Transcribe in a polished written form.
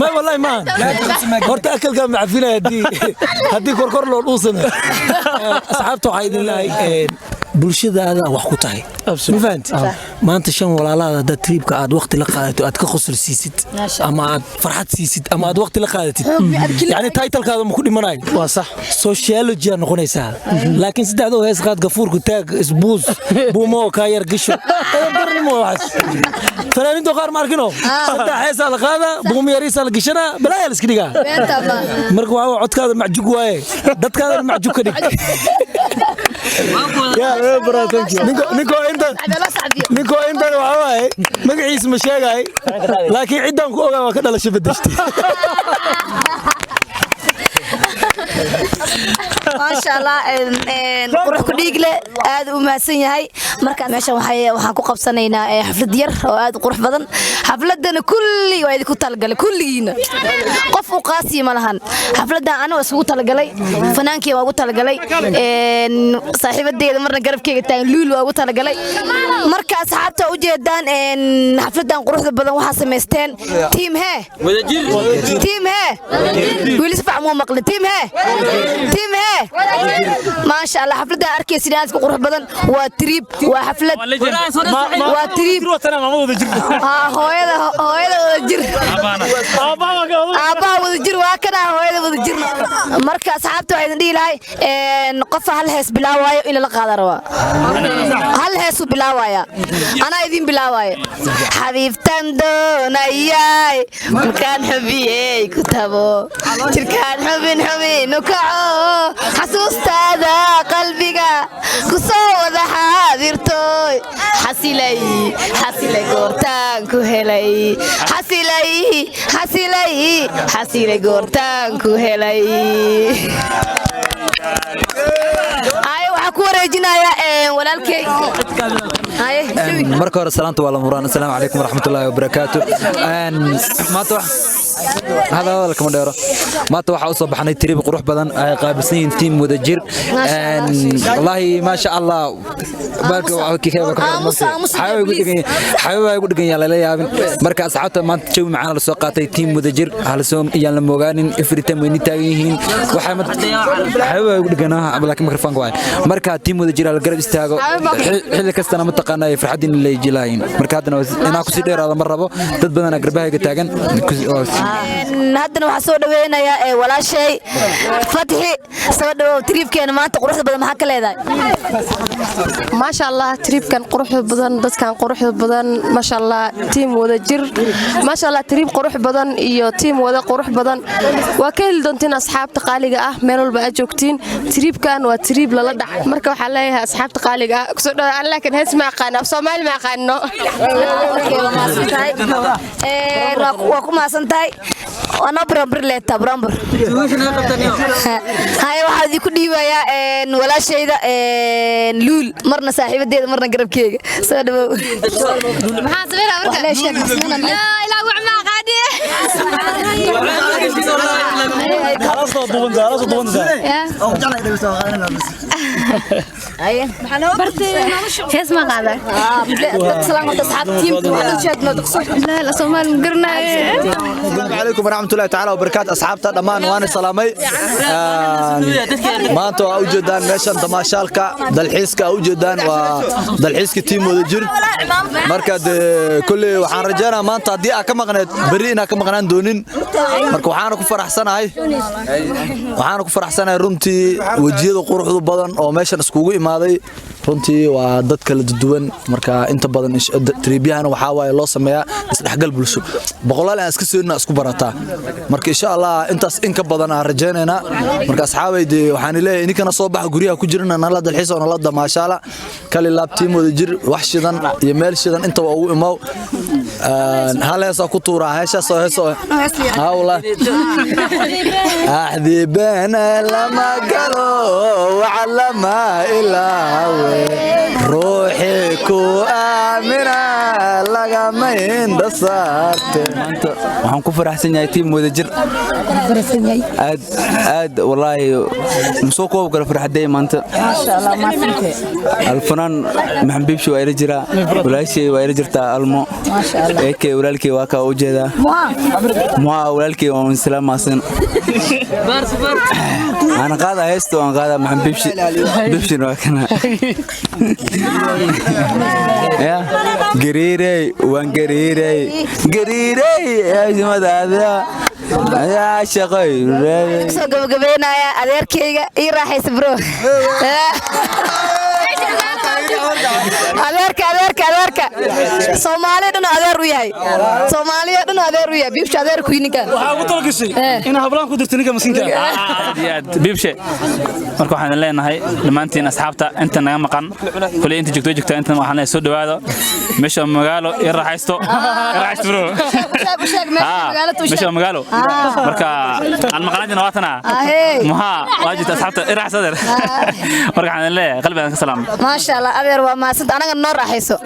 Ma wallahi ma horta akalka macafinaya haddii korkor loo dhuusana. Asxaabta, waxaa idin leeyahay, bulshadaada wax ku tahay, ma fahanti? Maanta shan walaalaada haddaad trip-ka aad waqti la qaadato, aad ka qosol siisid ama aad farxad siisid ama aad waqti la qaadatid, yani title-kaada ma ku dhimanayo. Waa sax. Sociology aa noqonaysaa, laakiin saddexdoo hees qaad, gafuurku taag, isbuus, buumo kaa yar gasho, darnimo waxaas. Fanaaniinto qaar ma arkino, saddex heesaa la qaadaa, buumo yariisaa la gashanaa, balaayaa la iska dhigaa. Marka waxaa codkaada macjug waaye, dadkaadana macjug ka dhig. Ninkoo intan waxaa waaye, magaciisa ma sheegay, laakiin ciddaan ku ogaa waa ka dhalasho bedeshtay. Maasha Allah, qurux ku dhiigle aad u mahadsan yahay. Marka meeshan waxaan ku qabsanaynaa xaflad yar oo aad u qurux badan. Xafladana kulli waa idinku talagalay, kulligiina qof u qaasiya ma lahan. Xafladan aniga isugu talagalay, fanaankii waa ugu talagalay, saaxiibadeeda marna garabkeyga taagan Luul waa ugu talagalay. Marka asxaabta, ujeedaan xafladan quruxda badan waxaa samaysteen team hee, team hee. Weli si fiican muu maqlin. Team hee, team hee. Maasha Allah, xafladda arkaysid aad ku qurux badan waa trip, waa xaflad, waa trip. Hooyada, hooyada wada jir, aabbaha wada jir, waa kana hooyada wada jir. Marka asxaabta, waxaa idin dhihi lahay, qofa hal hees bilaawaayo in lala qaada rabaa. Hal heesuu bilaawaya, anaa idin bilaawaayo. Xabiibtan doonayay markaan xubiyey ku tabo, jirkaan xubin xubinu kaco, xasuustaada qalbiga ku soo wada xaadirtooy, xasilay, xasilay goortaan ku helay, xasilay, xasilay, xasilay goortaan ku helay. Ay, waxaa ku wareejinayaa walaalkey. Marka hore salaanta waa la muraan. Assalaamu calaykum waraxmatullaahi wabarakaatu. Maanta hada hadal kama dheero. Maanta waxaa u soo baxnay trip qurux badan ay qaabilsan yihiin team wada jir. Wallaahi maasha Allah. Xabiib igu dhegan, lala yaabin. Marka asxaabta, maanta jawi macaan la soo qaatay team wada jir, halasoo iyaan la moogaanin. Every time wayni taagan yihiin. Xabiib igu dhegan, laakiin mikrofoonka waay. Marka team wada jir la garab istaago xilli kastana, mataqaanaa, farxadiin la jilaayin. Marka haddana inaa kusii dheeraado ma rabo, dad badanaa garbahayga taagan. Haddana waxaa soo dhaweynayaa walaashay Fatxi. Soo dhawow. Trip-keena maanta quruxda badan maxaa ka leedahay? Maasha Allah, trip-kan quruxda badan, dadkan quruxda badan, maasha Allah, team wada jir, maasha Allah, trip qurux badan iyo team wada qurux badan waa ka heli doontiin. Asxaabta qaaliga ah, meel walba aad joogtiin, trip-kan waa trip lala dhac. Marka waxaa leeyahay asxaabta qaaliga ah, kusoo dhawaad. Laakiin hees ma aqaano, af Soomaali ma aqaano. Waa ku mahadsan tahay. Anoo brambir leeta brambir haye. Waxaa idinku dhiibayaa walaashayda Luul, marna saaxiibadeeda, marna garabkeyga. Soo dhawow. Maxaa sameynaa marka? Laa ilaa wax ma aqaani. Hees ma qaada. لا لا, Soomaali ma garanayo. Asalaamu calaykum waraxmatullahi tacaala wabarakaatu. Asxaabta dhammaan waana salaamay. Maanta waa ujeedaan meeshan damaashaalka dalxiiska aa ujeedaan, waa dalxiiska team wada jir. Marka dee kolley waxaan rajeynaa maanta haddii aa ka maqneed, berri inaa ka maqnaan doonin. Marka waxaana ku faraxsanahay runtii wejiyada quruxda badan oo meeshan iskugu imaaday. Runtii waa dad kala duwan. Marka inta badan trip-yahana waxaa waaye loo sameeyaa isdhexgal bulsho, boqolaal aan iska soonina isku barataa. Marka insha Allah intaas in ka badan aan rajaynaynaa. Marka asxaabay, dee waxaan leeyahay, idinkana soo baxa, guryaha ku jirana nala dalxiis oo nala damaashaala. Kali laab, team wada jir, wax shidan iyo meel shidan intaba ugu imow. Hal heesaa ku tuuraa, heeshaas oo heesoo haa wallahi. Axdi beene lama galo, waca lama ilaawe, ruuxii ku aamina laga Kama indha saarte. Maanta waxaan ku faraxsan yahay team Wadajir aad aad. Wallaahi masoo koob kale farxaday maanta. Alfanaan Maxamed Biibshi waa ila jiraa, walaashay waa ila jirtaa, Almo eke walaalkey waa kaa u jeedaa, Muha walaalkey waan islaamaasan. Aan qaada heesto, waan qaada. Maxamed Biibshi Biibshina waa kana ya gariirey, waan gariirey, gariirey eeshmadaada ayaa shaqoy. Soo gabagabeynaya adeerkayga, ii raaxaysa bro. Adeerka, adeerka, adeerka, Soomaaliya dhan adeer u yahay, Soomaaliya dhan adeer u yahay. Biibsha adeer ku ninkan. Waxaa ugu talagashay inaa hablaan ku dirto ninka maskiinka. Aad iyo aad, Biibshe. Marka waxaan leenahay dhammaantiin asxaabta inta naga maqan, kuley inta joogto joogta, inta waxaan leeyahay soo dhawaado. Meesha magaalo, i raaxaysto, i raaxaysto bro. Sheeg meesha magaalada u. Meesha magaalo. Marka aan maqnaanjina waa tanaa. Ahey. Muhaa waa jirta asxaabta, i raaxaysto adeer. Marka waxaan leeyahay qalbigaan ka salaam. Maasha Allah adeer, waa mahadsanta, anaga noo raaxayso.